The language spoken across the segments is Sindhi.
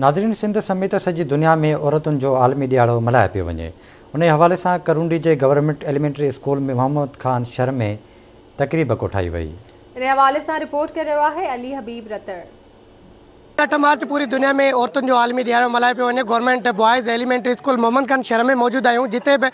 ناظرين سنڌ سميت سڄي دنيا ۾ عورتن جو عالمي ڏهاڙو ملهايو پيو وڃي انهي حوالي سان ڪرونڊي جي government elementary school ۾ Muhammad Khan شھر ۾ تقريب ڪوٺائي وئي. انهي حوالي سان رپورٽ ڪري رهيو آهي علي حبيب رتڙ. 8 مارچ پوري دنيا ۾ عورتن جو عالمي ڏهاڙو ملهايو پيو وڃي government boys elementary school Muhammad Khan شھر ۾ موجود آهيون جتي به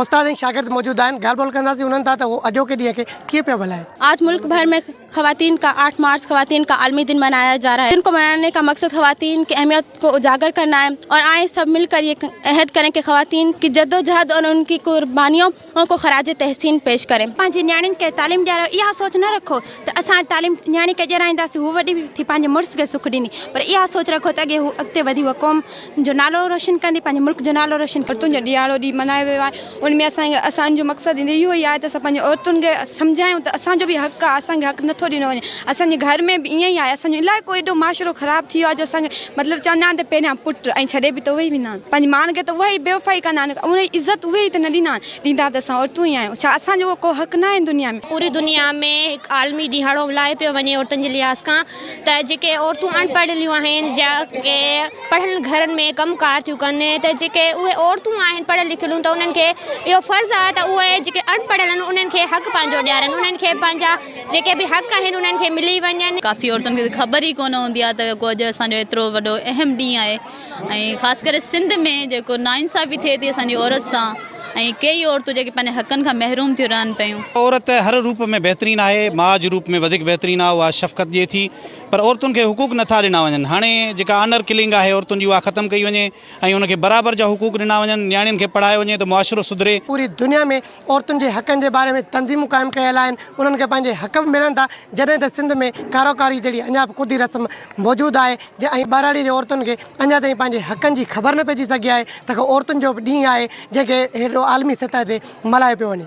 استاد ۽ شاگرد موجود آهن ڳالهه ٻولهه ڪنداسين انهن تان ته هو اڄوڪي ڏينهن کي ڪيئن پيا ملهائين. آج ملڪ ڀر ۾ خواتين کا 8 مارچ خواتين کا عالمي دن منايا جا رها هي دن کو مناني کا مقصد خواتين ڪي اهميت کو اجاگر ڪرنا هي اور آئين سب مل ڪر يه عهد ڪرين ڪي خواتين ڪي جدوجهد اور ان ڪي قربانيون کو خراج تحسين پيش ڪرين. پنهنجي نياڻين کي تعليم ڏياريو اها سوچ نه رکو ته اسان تعليم نياڻي کي ڏيارائينداسين هو وڏي ٿي پنهنجي مڙس کي سک ڏيندي پر اها سوچ رکو ته اڳي هو اڳتي وڌي هوء قوم جو نالو روشن ڪندي پنهنجي ملڪ جو نالو روشن ڪندي. عورتن جو ڏهاڙو ڏينهن ملهايو ويو آهي ان ۾ اسان اسان جو مقصد اهو ئي آهي ته اسان پنهنجي عورتن کي سمجهايون ته اسان جو به حق آهي اسان کي حق نٿو ڏنو وڃي اسان جي گهر ۾ به ائين ئي آهي اسان جو الائي ڪو ايڏو معاشرو خراب ٿي ويو آهي جو اسان کي مطلب چوندا آهن ته پهريان پٽ ۽ ڇڏي به ته اهي ئي ويندا آهن پنهنجي مان کي ته اها ئي بيوفائي ڪندا آهن ان جي عزت اهي ئي ته نه ڏيندا آهن ڏيندا ته اسان عورتون ئي آهيون ڇا اسان جو ڪو حق نه آهي دنيا ۾. پوري دنيا ۾ هڪ عالمي ڏهاڙو ملهايو پيو وڃي عورتن جي لحاظ کان ته جيڪي عورتون اڻ پڙهيليون آهن يا ڪي پڙهيل گهرن ۾ ڪم ڪار ٿيون ڪن ته جيڪي اهي عورتون آهن پڙهيل لکيلون ته انهن کي اهو فرض آهي ته اهي جيڪي اڻ پڙهيل آهن انهن کي حق پنهنجو ڏيارن انهن کي پنهنجا جيڪي به حق آهن انهن کي ملي وڃن. ڪافي عورتن کي ته خبر ئي ڪونه هوندي آهي ته ڪو اڄ اسان جو ايترو وڏو اهم ڏينهن آهي ۽ خاص ڪري سنڌ ۾ جيڪو ناانصافي ٿئي ٿي اسان جي عورت سان ۽ ڪيئي عورتون جيڪي پنهنجي حقن کان محروم ٿيون رهن پيون. عورت هر روپ ۾ بهترين آهي، ماء جي روپ ۾ وڌيڪ بهترين آهي، اها شفقت ڏئي ٿي پر عورتن کي حقوق نٿا ڏنا وڃن، هاڻي جيڪا آنر ڪلنگ آهي عورتن جي اها ختم ڪئي وڃي ۽ ان کي برابر جا حقوق ڏنا وڃن، نياڻين کي پڙهايو وڃي ته معاشرو سڌري. پوري دنيا ۾ عورتن جي حقن جي باري ۾ تنظيمون قائم ڪيل آهن، انهن کي پنهنجي حق به ملن ٿا، جڏهن ته سنڌ ۾ ڪاروڪاري جهڙي اڃا به ڪڌي رسم موجود آهي ۽ ٻهراڙي جي عورتن کي اڃا تائين پنهنجي حقن جي خبر نه پئجي سگهي آهي ته ڪو عورتن جو به ڏينهن آهي جنهن کي هيڏو عالمي سطح تي ملهايو پيو وڃي.